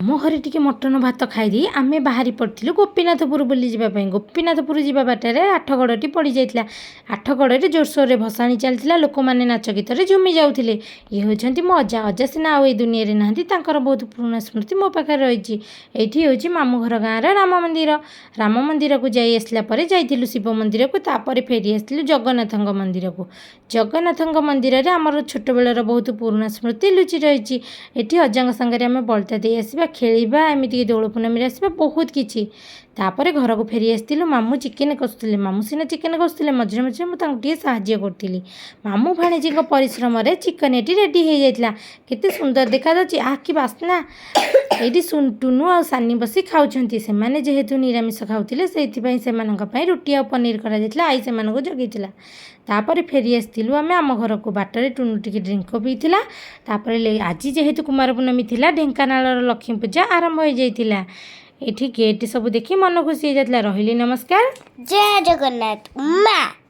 ଆମ ଘରେ ଟିକେ ମଟନ ଭାତ ଖାଇଦେଇ ଆମେ ବାହାରି ପଡ଼ିଥିଲୁ ଗୋପୀନାଥପୁର ବୁଲି ଯିବା ପାଇଁ। ଗୋପୀନାଥପୁର ଯିବା ବାଟରେ ଆଠଗଡ଼ଟି ପଡ଼ିଯାଇଥିଲା। ଆଠଗଡ଼ରେ ଜୋରସୋରରେ ଭସାଣି ଚାଲିଥିଲା, ଲୋକମାନେ ନାଚ ଗୀତରେ ଝୁମି ଯାଉଥିଲେ। ଇଏ ହେଉଛନ୍ତି ମୋ ଅଜା। ଅଜା ସିନା ଆଉ ଏଇ ଦୁନିଆରେ ନାହାନ୍ତି, ତାଙ୍କର ବହୁତ ପୁରୁଣା ସ୍ମୃତି ମୋ ପାଖରେ ରହିଛି। ଏଇଠି ହେଉଛି ମାମୁଁ ଘର ଗାଁର ରାମ ମନ୍ଦିର। ରାମ ମନ୍ଦିରକୁ ଯାଇ ଆସିଲା ପରେ ଯାଇଥିଲୁ ଶିବ ମନ୍ଦିରକୁ, ତାପରେ ଫେରି ଆସିଥିଲୁ ଜଗନ୍ନାଥଙ୍କ ମନ୍ଦିରକୁ। ଜଗନ୍ନାଥଙ୍କ ମନ୍ଦିରରେ ଆମର ଛୋଟବେଳର ବହୁତ ପୁରୁଣା ସ୍ମୃତି ଲୁଚି ରହିଛି। ଏଠି ଅଜାଙ୍କ ସାଙ୍ଗରେ ଆମେ ବଳତା ଦେଇ ଆସିବା, ଖେଳିବା, ଏମିତିକି ଦୋଳ ପୂର୍ଣ୍ଣମୀରେ ଆସିବା, ବହୁତ କିଛି। ତାପରେ ଘରକୁ ଫେରି ଆସିଥିଲୁ। ମାମୁଁ ଚିକେନ୍ କଷୁଥିଲେ। ମାମୁଁ ସିନା ଚିକେନ୍ କଷୁଥିଲେ, ମଝିରେ ମଝିରେ ମୁଁ ତାଙ୍କୁ ଟିକେ ସାହାଯ୍ୟ କରୁଥିଲି। ମାମୁଁ ଭାଣିଜୀଙ୍କ ପରିଶ୍ରମରେ ଚିକେନ୍ ଏଠି ରେଡ଼ି ହେଇଯାଇଥିଲା। କେତେ ସୁନ୍ଦର ଦେଖାଯାଉଛି! ଆଃ, କି ବାସ୍ନା! ଏଇଠି ଟୁନୁ ଆଉ ସାନି ବସି ଖାଉଛନ୍ତି। ସେମାନେ ଯେହେତୁ ନିରାମିଷ ଖାଉଥିଲେ, ସେଇଥିପାଇଁ ସେମାନଙ୍କ ପାଇଁ ରୁଟି ଆଉ ପନିର କରାଯାଇଥିଲା। ଆଈ ସେମାନଙ୍କୁ ଜଗିଥିଲା। ତାପରେ ଫେରି ଆସିଥିଲୁ ଆମେ ଆମ ଘରକୁ। ବାଟରେ ଟୁନୁ ଟିକେ ଡ୍ରିଙ୍କ ପିଇଥିଲା। ତାପରେ ଆଜି ଯେହେତୁ କୁମାର ପୂର୍ଣ୍ଣମୀ ଥିଲା, ଢେଙ୍କାନାଳର ଲକ୍ଷ୍ମୀ ପୂଜା ଆରମ୍ଭ ହୋଇଯାଇଥିଲା। ଏଠି ଗେଟ୍ ସବୁ ଦେଖି ମନ ଖୁସି ହେଇଯାଇଥିଲା। ରହିଲି, ନମସ୍କାର। ଜୟ ଜଗନ୍ନାଥ ମା।